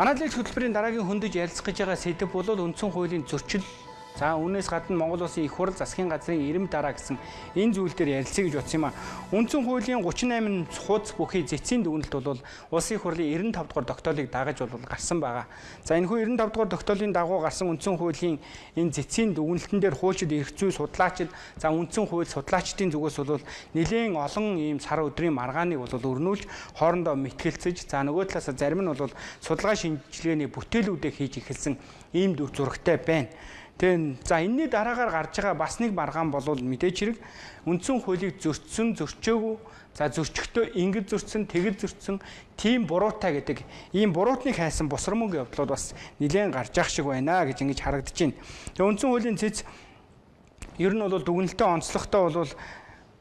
Аналитик хөтөлбөрийн дараагийн хөндөж ярилцах гэж байгаа сэдэв бол үндсэн хуулийн зөрчил. За үүнээс гадна Монгол Улсын их хурл засгийн газрын ирэм дараа гэсэн энэ зүйл дээр ярилцъя гэж бодсон юм а. Үндсэн хуулийн 38 хуудас бүхий зэцийн дүгнэлт бол Улсын их хурлын 95 дугаар тогтоолыг дагаж бол гарсан байгаа. За энэхүү 95 дугаар тогтоолын дагуу гарсан үндсэн хуулийн энэ зэцийн дүгнэлтэн дээр хуульчид, эрх зүй судлаачид, за үндсэн хууль судлаачдын зүгээс бол нэлээн олон ийм сар өдрийн маргааныг бол өрнүүлж хоорондоо мэтгэлцэж, за нөгөө талаасаа зарим нь бол судалгаа шинжилгээний бүтээлүүдээ хийж эхэлсэн ийм дүр зурагтай байна. Тэгээ за энэний дараагаар гарч байгаа бас нэг маргаан болвол мэдээч хэрэг үндсэн хуулийг зөрчсөн, зөрчөөгүй, за зөрчихтөө ингэж зөрчсөн, тэгэж зөрчсөн, тийм буруутай гэдэг ийм буруутныг хайсан бусар мөнгө явдлууд бас нэлээн гарч ах шиг байна гэж ингэж харагдаж байна. Тэгээ үндсэн хуулийн цэц ер нь бол дүгнэлтээ онцлогтой бол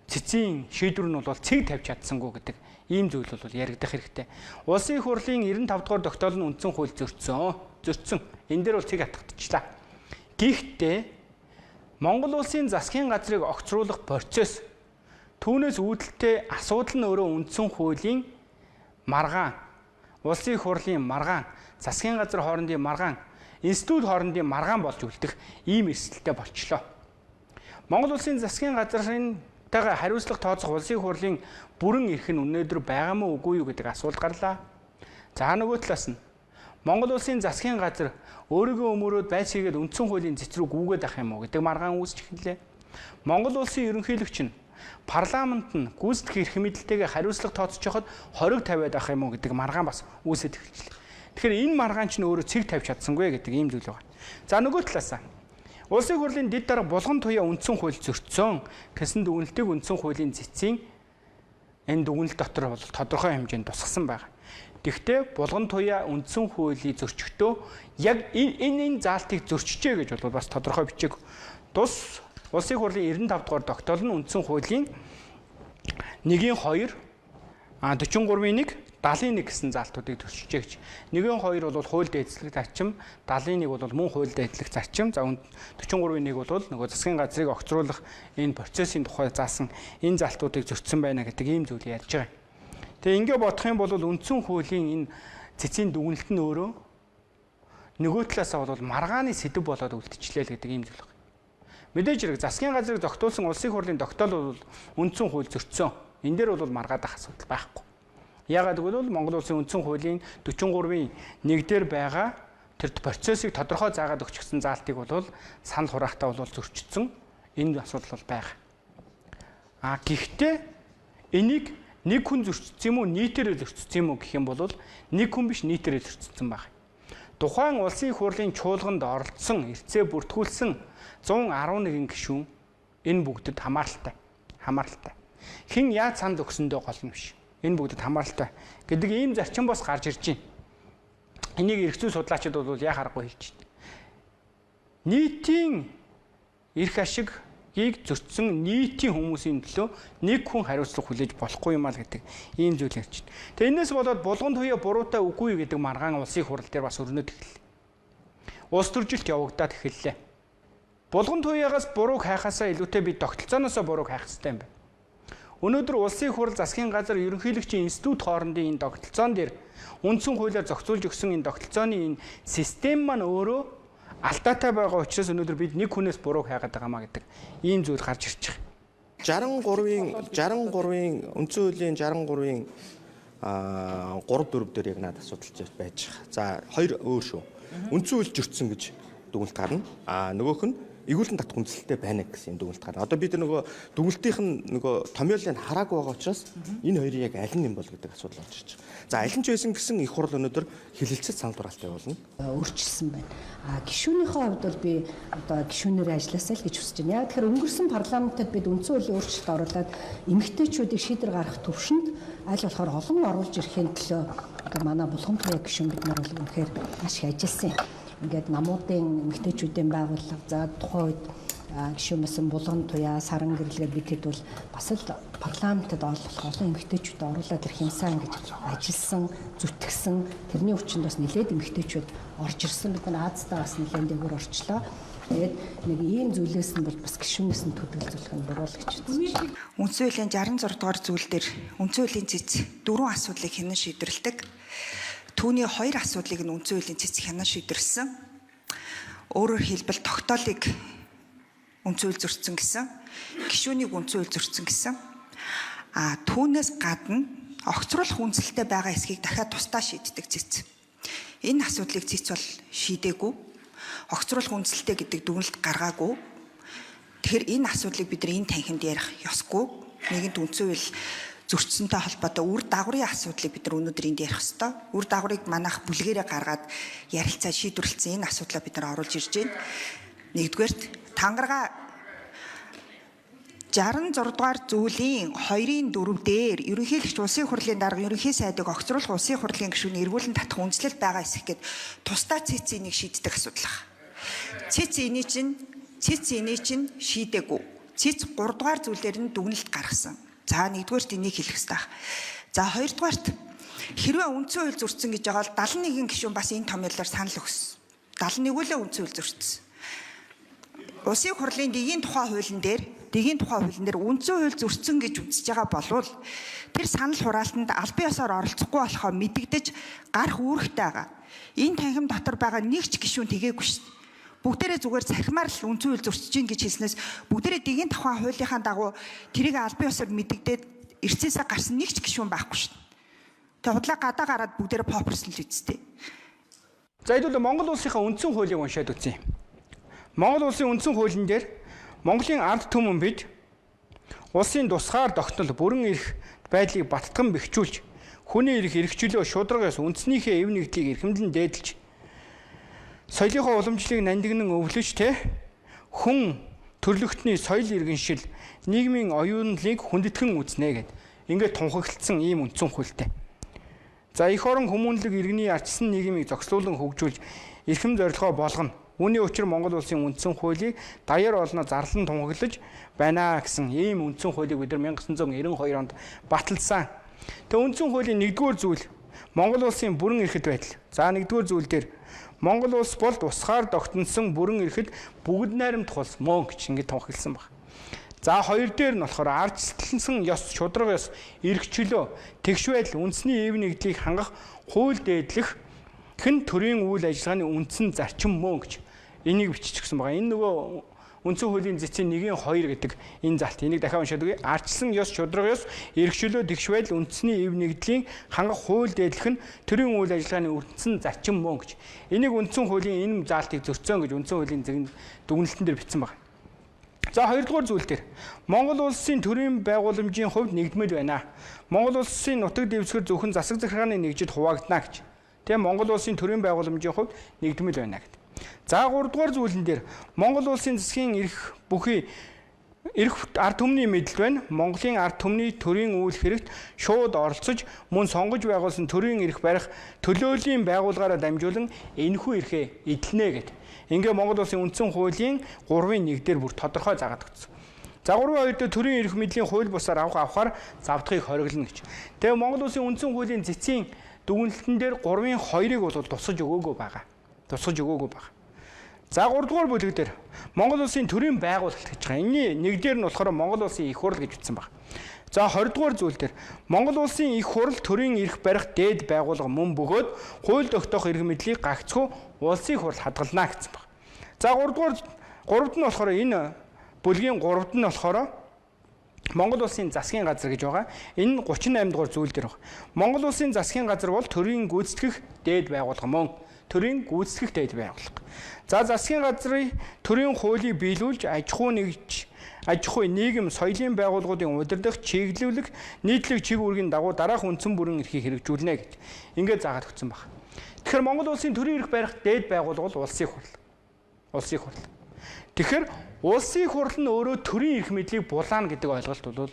цэцийн шийдвэр нь бол цэг тавьж чадсангүй гэдэг ийм зүйл бол яригдах хэрэгтэй. Улсын их хурлын 95 дугаар тогтоол нь үндсэн хууль зөрчсөн. Зөрчсөн. Энэ дээр бол цэг хатгацчлаа. Гэхдээ Монгол улсын засгийн газрыг огцруулах процесс түүнээс үүдэлтэй асуудал нь өөрөө үндсэн хуулийн маргаан, улсын их хурлын маргаан, засгийн газар хоорондын маргаан, институт хоорондын маргаан болж үлдэх ийм эрсдэлтэй болчлоо. Монгол улсын засгийн газрын тагаа хариуцлага тооцох улсын их хурлын бүрэн эрх нь өнөөдөр байгаа мó үгүй юу гэдэг асуулт гарлаа. За нөгөө талаас нь Монгол улсын засгийн газар өөрийгөө өмөрөөд байц хийгээд үндсэн хуулийн цэц рүү гүгээд ах юм уу гэдэг маргаан үүсч эхэллээ. Монгол улсын ерөнхийлөгч нь парламент нь гүйцэтгэх эрх мэдэлтэйгээ хариуцлага тооцож байхад хориг тавиад ах юм уу гэдэг маргаан бас үүсэж эхэллээ. Тэгэхээр энэ маргаан чинь өөрөө цэг тавьж чадсангүй гэдэг ийм зүйл байна. За нөгөө талаасаа Улсын хурлын дэд дарга Булган Туяа үндсэн хууль зөрчсөн гэсэн дүгнэлтийг үндсэн хуулийн цэцийн энэ дүгнэлт дотор бол тодорхой хэмжээнд тусгасан байна. Гэхдээ Булган Туяа үндсэн хуулийг зөрчихдөө яг энэ заалтыг зөрчижээ гэж бол бас тодорхой бичээг. Тус Улсын хурлын 95 дугаар тогтоол нь үндсэн хуулийн 1-ийн 2, 43-ийн 1, 71 гэсэн заалтуудыг зөрчижээ гэж. 1-ийн 2 бол хууль дээдлэх зарчим, 71 бол мөн хууль дээдлэх зарчим, за 43-ийн 1 бол нөгөө засгийн газрыг огцруулах энэ процессын тухай заасан энэ заалтуудыг зөрчсөн байна гэдэг ийм зүйл ярьж байгаа. Тэгээ ингэ бодох юм бол үндсэн хуулийн энэ цэцийн дүгнэлт нь өөрөө нөгөө талаасаа бол маргааны сэдэв болоод үлдчихлээ л гэдэг ийм зүйл байна. Мэдээж хэрэг засгийн газрыг зохицуулсан улсын хурлын тогтоол бол үндсэн хууль зөрчсөн. Энэ дээр бол маргаадах асуудал байхгүй. Яагаад гэвэл Монгол улсын үндсэн хуулийн 43-ийн 1 дээр байгаа тэр процессыг тодорхой заагаад өгчихсэн заалтыг бол санал хураахтаа бол зөрчсөн. Энэ асуудал бол байгаа. А гэхдээ энийг нэг хүн зөрчсөн юм уу, нийтээрээ зөрчсөн юм уу гэх юм бол нэг хүн биш, нийтээрээ зөрчсөн байна. Тухайн улсын их хурлын чуулганд оролцсон, эртсээ бүртгүүлсэн 111 гишүүн энэ бүгдэд хамааралтай. Хамааралтай. Хэн яаж санд өгсөндөө гол нь биш. Энэ бүгдэд хамааралтай гэдэг ийм зарчим бас гарч ирж байна. Энийг эрх зүйн судлаачид бол яа харахгүй хэлж байна. Нийтийн эрх ашиг ийг зөрчсөн нийтийн хүмүүсийн төлөө нэг хүн хариуцлага хүлээж болохгүй юм аа л гэдэг ийм зүйл ярьж байна. Тэгээ энэс болоод Булган Туяа буруутай үгүй гэдэг маргаан улсын хурал дээр бас өрнөд эхэллээ. Улс төржилт явагдаад эхэллээ. Булган Туяагаас бурууг хайхаасаа илүүтэй бид тогтолцооноосоо бурууг хайх хэрэгтэй юм байна. Өнөөдөр улсын хурал, засгийн газар, ерөнхийлөгчийн институт хоорондын энэ тогтолцоон дээр үндсэн хуулиар зохицуулж өгсөн энэ тогтолцооны энэ систем маань өөрөө алдаатай байгаа учраас өнөөдөр бид нэг хүнээс бурууг хайгаад байгаа маа гэдэг ийм зүйл гарч ирж байгаа. 63-ын үндсэн хуулийн 63-ын 3 4 дээр яг надад асуудал байж байгаа. За хоёр өөр шүү. Үндсэн хууль зөрчсөн гэж дүгнэлт гарна. А нөгөөх нь эргүүлэн татах үндсэлтэй байна гэсэн юм дүгнэлт гарна. Одоо бид нөгөө дүгнэлтийнх нь нөгөө томьёолыг хараагүй байгаа учраас энэ хоёрын яг аль нь юм бол гэдэг асуудал болж ирж байгаа. За аль нь ч байсан гэсэн их хурл өнөөдөр хэлэлцэж санал хураалтай болно. Өөрчилсөн байна. А гишүүнийхээ хувьд бол би одоо гишүүнээрээ ажилласаа л гэж хүсэж байна. Яг тэгэхээр өнгөрсөн парламентод бид үндсэн хуулийн өөрчлөлт оруулаад эмэгтэйчүүдийг шийдвэр гаргах төвшөнд аль болохоор олон оруулж ирэхин төлөө одоо манай Булган Туяа гишүүн бид нар бол үнэхээр маш их ажилласан юм. Ингээд намуудын эмэгтэйчүүдийн байгууллага, за тухайн үед гишүүн байсан Булган Туяа, Саран гэрлэгээд бид хэд бол бас л парламентод олох олон эмэгтэйчүүд оруулаад ирэх юмсан гэж ажилласан, зүтгэсэн. Тэрний хүчинд бас нэлээд эмэгтэйчүүд орж ирсэн. Бид нар Азтай бас нэлээд дээгүүр орчлоо. Тэгээд нэг ийм зүйлээс нь бол бас гишүүнээс нь төдөлзүүлэх нь буруу л гэж үзэж байна. Үндсэн хуулийн 66 дугаар зүйл дээр үндсэн хуулийн цэц дөрвөн асуудлыг хянан шийдвэрлэдэг. Түүний хоёр асуудлыг нь үндсэн хуулийн цэц хянан шийдвэрлэсэн. Өөрөөр хэлбэл тогтоолыг үндсэн хууль зөрчсөн гэсэн, гишүүнийг үндсэн хууль зөрчсөн гэсэн. А түүнээс гадна огцруулах үндэслэлтэй байгаа хэсгийг дахиад тусдаа шийддэг цэц. Энэ асуудлыг цэц бол шийдээгүй. Огцруулах үндэслэлтэй гэдэг дүгнэлт гаргаагүй. Тэгэхээр энэ асуудлыг бид нар энэ танхимд ярих ёсгүй. Нэгэнт үндсэн хууль зөрчсөнтэй холбоотой үр дагаврын асуудлыг бид нар өнөөдөр энд ярих ёстой. Үр дагаврыг манайх бүлгээрээ гаргаад ярилцаа шийдвэрлэсэн энэ асуудлаа бид нар оруулж ирж байна. Нэгдүгээрт тангараа 66 дугаар зүйлийн 2-ын 4 дээр ерөнхийлөгч улсын хурлын дарга ерөнхий сайдыг огцруулах улсын хурлын гишүүний эргүүлэн татах үндэслэл байгаа эсэх гээд тусдаа цэц энийг шийддэг асуудал байна. Цэц энийг чинь шийдээгүй. Цэц 3 дугаар зүйлээр нь дүгнэлт гаргасан. За нэгдүгээрт энийг хэлэх ёстой. За хоёрдугаарт хэрвээ үндсэн хууль зөрчсөн гэж байгаа бол 71 гишүүн бас энэ томьёолоор санал өгсөн. 71 үлээ үндсэн хууль зөрчсөн. Улсын хурлын дэгийн тухай хуулийн дээр үндсэн хууль зөрчсөн гэж үзэж байгаа болвол тэр санал хураалтанд албан ёсоор оролцохгүй болохоо мэдэгдэж гарах үүрэгтэй байгаа. Энэ танхим дотор байгаа нэг ч гишүүн тэгээгүй шүү дээ. Бүгдээрээ зүгээр цахимаар л үндсэн хууль зөрчиж гин гэж хэлснээс бүгдээрээ дэгийн тухай хуулийнхаа дагуу тэрийг албан ёсоор мэдэгдээд эрцээсээ гарсан нэг ч гишүүн байхгүй шүү дээ. Тэгээ худлаа гадаа гараад бүгдээрээ попорсон л үсттэй. За хэдүүл Монгол улсынхаа үндсэн хуулийг уншаад үзье. Монгол улсын үндсэн хуулийн дээр Монголын ард түмэн бид улсын тусгаар тогтнол бүрэн эрх байдлыг баттган бэхжүүлж хүний эрх эрхчлөө шударга ёс үндснийхээ эв нэгдлийг эрхэмлэн дээдэлж соёлынхоо уламжлалыг нандинан өвлөж тэ хүн төрлөختний соёл иргэншил нийгмийн оюунлыг хүндэтгэн үзнэ гэд ингээд тунхаглалцсан ийм үндсэн хуультай. За эх орон хүмүүнлэг иргэний ардчсан нийгмийг зогслуулан хөгжүүлж эрхэм зорилгоо болгоно. Үүний учир Монгол улсын үндсэн хуулийг даяар олноо зарлан тунхаглаж байна гэсэн ийм үндсэн хуулийг бид нар 1992 онд баталсан. Тэгээ үндсэн хуулийн нэгдүгээр зүйл Монгол улсын бүрэн эрхэд байдал. За нэгдүгээр зүйл дээр Монгол улс бол тусгаар тогтносон бүрэн эрхэд бүгд найрамдах улс мөн гэж ингэж тунхагласан баг. За хоёр дээр нь болохоор ардчилсан ёс, шударга ёс, эрх чөлөө, тэгш байдал, үндэсний эв нэгдлийг хангах хууль дээдлэх хэн төрийн үйл ажиллагааны үндсэн зарчим мөн гэж энийг биччихсэн байгаа. Энэ нөгөө үндсэн хуулийн зэцийн 1-ийн 2 гэдэг энэ залт. Энийг дахиад уншаад өгье. Ардчилсан ёс, шударга ёс, эрх чөлөө, тэгш байдал, үндэсний эв нэгдлийн хангах хууль дээдлэх нь төрийн үйл ажиллагааны үндсэн зарчим мөн гэж. Энийг үндсэн хуулийн энэ заалтыг зөрчсөн гэж үндсэн хуулийн дүгнэлтэн дээр бичсэн байна. За хоёрдугаар зүйл дээр Монгол улсын төрийн байгууламжийн хувьд нэгдмэл байна. Монгол улсын нутаг дэвсгэр зөвхөн засаг захиргааны нэгжид хуваагдана гэж. Тэгээ Монгол улсын төрийн байгууламжийн хувьд нэгдмэл байна гэдэг. За гуравдугаар зүйлэн дээр Монгол улсын засгийн эрх бүхий эрх ард түмний мэдэлд байна. Монголын ард түмний төрийн үйл хэрэгт шууд оролцож мөн сонгож байгуулсан төрийн эрх барих төлөөллийн байгууллагаараа дамжуулан энэхүү эрхээ эдлэнэ гэд. Ингээ Монгол улсын үндсэн хуулийн 3-ын 1 дээр бүр тодорхой заагаад өгсөн. За 3-2 дээр төрийн эрх мэдлийн хууль бусаар авах авахар завдахыг хориглоно гэж. Тэгээ Монгол улсын үндсэн хуулийн зэцийн дүгнэлтэн дээр 3-ын 2-ыг бол тусгаж өгөөгүй байгаа. Тусгаж өгөөгүй байгаа. За 3 дугаар бүлэг дээр Монгол улсын төрийн байгуулалт гэж байгаа. Энэний нэг дээр нь болохоор Монгол улсын их хурл гэж бичсэн байна. За 20 дугаар зүйл дээр Монгол улсын их хурл төрийн эрх барих дээд байгууллага мөн бөгөөд хууль тогтоох эрх мэдлийг гагцхүү улсын их хурл хадгална гэсэн байна. За 3 дугаар 3-д нь болохоор энэ бүлгийн 3-д нь болохоор Монгол улсын засгийн газар гэж байгаа. Энэ нь 38 дугаар зүйл дээр байна. Монгол улсын засгийн газар бол төрийн гүйцэтгэх дээд байгууллага мөн. Төрийн гүйцэтгэх дээд байгууллага. За засгийн газрын төрийн хуулийг биелүүлж аж ахуй нэгж аж ахуй нийгэм соёлын байгууллагуудын удирдах чиглүүлэх нийтлэг чиг үүргийн дагуу дараах үндсэн бүрэн эрхийг хэрэгжүүлнэ гэж ингээд заагаад өгсөн баг. Тэгэхээр Монгол улсын төрийн эрх барих дээд байгууллага бол улсын хурл. Улсын хурл. Тэгэхээр улсын хурл нь өөрөө төрийн эрх мэдлийг булаана гэдэг ойлголт бол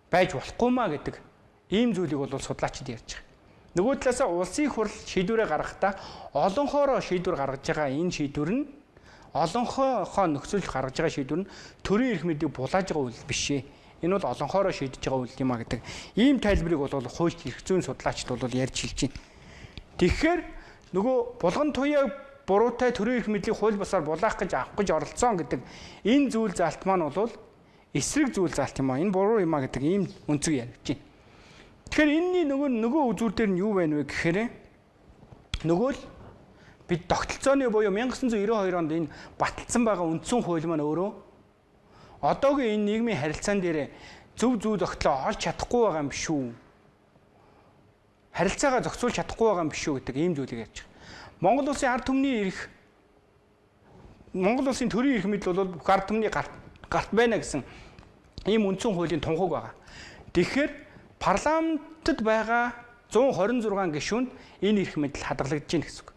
байж болохгүй маа гэдэг ийм зүйлийг бол судлаачид ярьж байгаа. Нөгөө талаасаа улсын хурл шийдвэрээ гаргахдаа олонхоороо шийдвэр гаргаж байгаа энэ шийдвэр нь олонхоохоо нөхцөлд гаргаж байгаа шийдвэр нь төрийн эрх мэдлийг булааж байгаа үйл биш ээ. Энэ бол олонхоороо шийдэж байгаа үйл юм а гэдэг ийм тайлбарыг бол хуульч эрх зүйн судлаачид бол ярьж хэлж байна. Тэгэхээр нөгөө булган туяа буруутай төрийн эрх мэдлийг хууль бусаар булаах гэж авах гэж оролцсон гэдэг энэ зүйл заалт маань бол эсрэг зүйл заалт юм а. Энэ буруу юм а гэдэг ийм өнцөг яригдж байна. Тэгэхээр энэний нөгөө үзүүр дээр нь юу байна вэ гэхээр Нөгөө л бид тогтолцооны буюу 1992 онд энэ баталсан байгаа үндсэн хууль маань өөрөө одоогийн энэ нийгмийн харилцаан дээр зөв зөв тогтлоо олж чадахгүй байгаа юм биш үү? Харилцаагаа зохицуулж чадахгүй байгаа юм биш үү гэдэг ийм зүйлийг ярьж байгаа. Монгол улсын ард түмний эрх, Монгол улсын төрийн эрх мэдэл бол бүх ард түмний гарт байна гэсэн ийм үндсэн хуулийн тунхаг байгаа. Тэгэхээр парламентод байгаа 126 гишүүнд энэ эрх мэдэл хадгалагдаж байна гэсэн үг.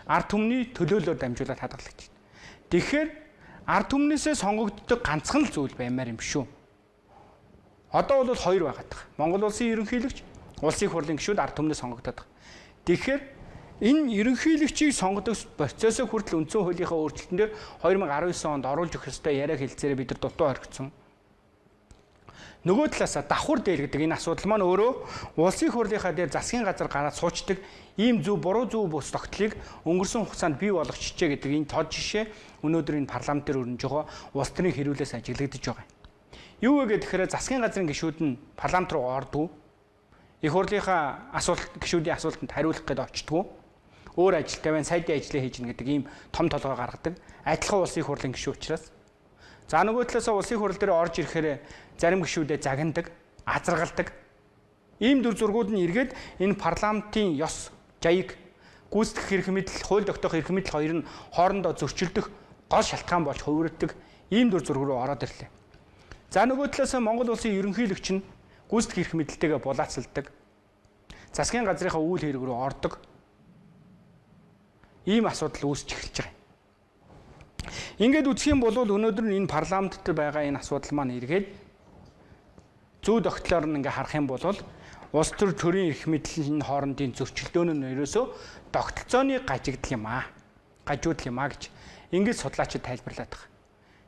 Ард түмний төлөөлөөр дамжуулаад хадгалагдаж байна. Тэгэхээр ард түмнээсээ сонгогддог ганцхан л зүйл баймаар юм шүү. Одоо бол хоёр байгаад байгаа. Монгол улсын ерөнхийлөгч, улсын их хурлын гишүүд ард түмнээс сонгогдоод байгаа. Тэгэхээр энэ ерөнхийлөгчийг сонгодог процессыг хүртэл үндсэн хуулийнхаа өөрчлөлтөн дээр 2019 онд оруулж өгөх ёстой яриа хэлцээрээ бид нар дутуу орхисон. Нөгөө талаасаа давхар дээр гэдэг энэ асуудал маань өөрөө улсын их хурлынхаа дээр засгийн газар гараад суучдаг ийм зөв буруу зөв бус тогтлыг өнгөрсөн хугацаанд бий болгочихжээ гэдэг энэ тод жишээ өнөөдөр энэ парламент дээр өрнөж байгаа улс төрийн хэрүүлээс ажиглагдаж байгаа. Юу вэ гэхээр засгийн газрын гишүүд нь парламент руу ордгоо. Их хурлынхаа асуулт гишүүдийн асуултанд хариулах гээд очдгоо. Өөр ажилтай байна, сайдын ажлаа хийж гэнэ гэдэг ийм том толгой гаргадаг. Адилхан улсын их хурлын гишүү учраас. За нөгөө талаасаа улсын их хурл дээр орж ирэхээр зарим гишүүдээ загнадаг, азаргалдаг. Ийм дүр зургууд нь эргээд энэ парламентын ёс, жаяг, гүйцэтгэх эрх мэдэл, хууль тогтоох эрх мэдэл хоёр нь хоорондоо зөрчилдөх гол шалтгаан болж хувирдаг ийм дүр зураг руу ороод ирлээ. За нөгөө талаасаа Монгол улсын ерөнхийлөгч нь гүйцэтгэх эрх мэдэлтэйгээ булаацалдаг. Засгийн газрынхаа үйл хэрэг рүү ордог. Ийм асуудал үүсч эхэлж байгаа. Ингээд үзэх юм бол өнөөдөр нь энэ парламентд байгаа энэ асуудал маань эргээд зүү тогтлоор нь ингээ харах юм бол улс төр төрийн эрх мэдлийн хоорондын зөрчилдөөн нь ерөөсөө тогтолцооны гажигдал юм аа. Гажуудал юм аа гэж ингээд судлаачид тайлбарлаад байгаа.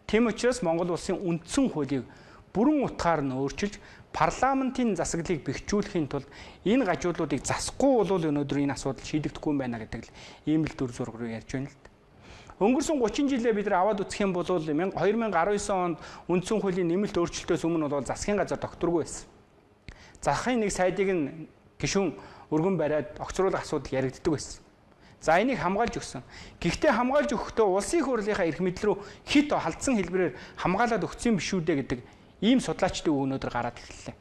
Тийм учраас Монгол улсын үндсэн хуулийг бүрэн утгаар нь өөрчилж парламентын засаглалыг бэхжүүлэхийн тулд энэ гажуудлуудыг засахгүй бол өнөөдөр энэ асуудал шийдэгдэхгүй юм байна гэдэг л ийм л дүр зураг руу ярьж байна л да. Өнгөрсөн 30 жилээ бид нар аваад үзэх юм бол 2019 онд үндсэн хуулийн нэмэлт өөрчлөлтөөс өмнө бол засгийн газар тогтворгүй байсан. Засгийн нэг сайдыг нь гишүүн өргөн бариад огцруулах асуудал яригддаг байсан. За энийг хамгаалж өгсөн. Гэхдээ хамгаалж өгөхдөө улсын их хурлынхаа эрх мэдэл рүү хит халдсан хэлбэрээр хамгаалаад өгсөн юм биш үү дээ гэдэг ийм судлаачдын үг өнөөдөр гараад ирлээ.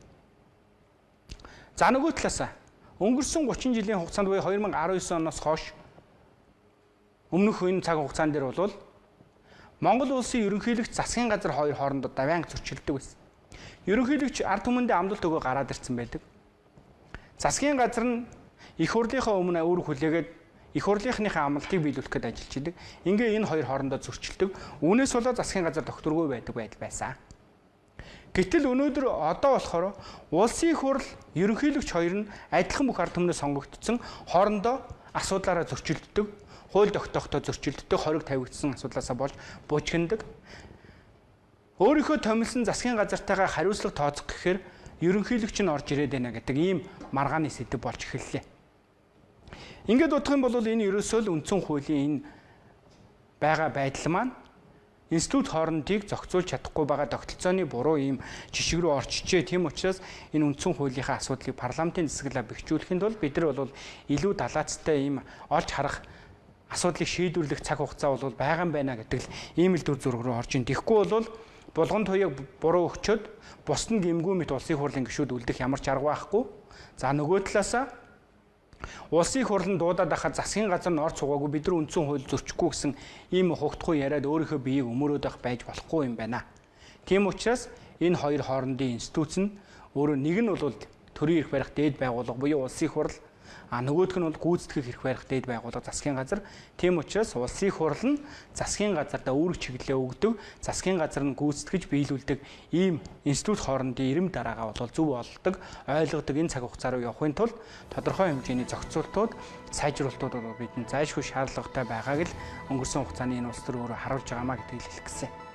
За нөгөө талаасаа өнгөрсөн 30 жилийн хугацаанд буюу 2019 оноос хойш өмнөх энэ цаг хугацаан дээр бол Монгол улсын ерөнхийлөгч засгийн газар хоёр хоорондоо даваанг зөрчилдөг байсан. Ерөнхийлөгч ард түмэндээ амлалт өгөө гараад ирсэн байдаг. Засгийн газар нь их хурлынхаа өмнө үүрэг хүлээгээд их хурлынхныхаа амлалтыг биелүүлэх гээд ажиллаж идэг. Ингээ энэ хоёр хоорондоо зөрчилдөг. Үүнээс болоод засгийн газар тогтворгүй байдаг байдал байсан. Гэтэл өнөөдөр одоо болохоор улсын их хурл ерөнхийлөгч хоёр нь адилхан бүх ард түмнээс сонгогдсон хоорондоо асуудлаараа зөрчилддөг, хууль тогтоохтой зөрчилддөг, хориг тавигдсан асуудлаасаа болж бужигнадаг. Өөрийнхөө томилсон засгийн газартайгаа хариуцлага тооцох гэхээр ерөнхийлөгч нь орж ирээд байна гэдэг ийм маргааны сэдэв болж эхэллээ. Ингээд бодох юм бол энэ ерөөсөө л үндсэн хуулийн энэ байгаа байдал маань институт хоорондыг зохицуулж чадахгүй байгаа тогтолцооны буруу ийм жишг рүү орчжээ. Тийм учраас энэ үндсэн хуулийнхаа асуудлыг парламентын засаглалаа бэхжүүлэхийн тулд бид нар бол илүү далаацтай ийм олж харах асуудлыг шийдвэрлэх цаг хугацаа бол байгаа юм байна гэдэг л ийм л дүр зураг руу орж ин. Тэгэхгүй бол булган туяаг буруу өгчөөд бусд нь гэмгүй мэт улсын хурлын гишүүд үлдэх ямар ч арга байхгүй. За нөгөө талаасаа улсын их хурлын дуудаад байхад засгийн газар нь орц суугаагүй бид нар үндсэн хууль зөрчихгүй гэсэн ийм хугтахгүй яриад өөрийнхөө биеийг өмөрөөд байх байж болохгүй юм байна. Тийм учраас энэ хоёр хоорондын институц нь өөрөө нэг нь бол төрийн эрх барих дээд байгууллага буюу улсын их хурл, а нөгөөх нь бол гүйцэтгэх эрх барих дээд байгууллага засгийн газар. Тийм учраас улсын их хурл нь засгийн газардаа үүрэг чиглэлээ өгдөг, засгийн газар нь гүйцэтгэж биелүүлдэг ийм институт хоорондын эрэм дараагаа бол зөв олдог, ойлгодог энэ цаг хугацаа руу явахын тулд тодорхой хэмжээний зохицуултууд, сайжруулалтууд бол бидэнд зайлшгүй шаардлагатай байгааг л өнгөрсөн хугацааны энэ улс төр өөрөө харуулж байгаамаа гэдгийг хэлэх гэсэн.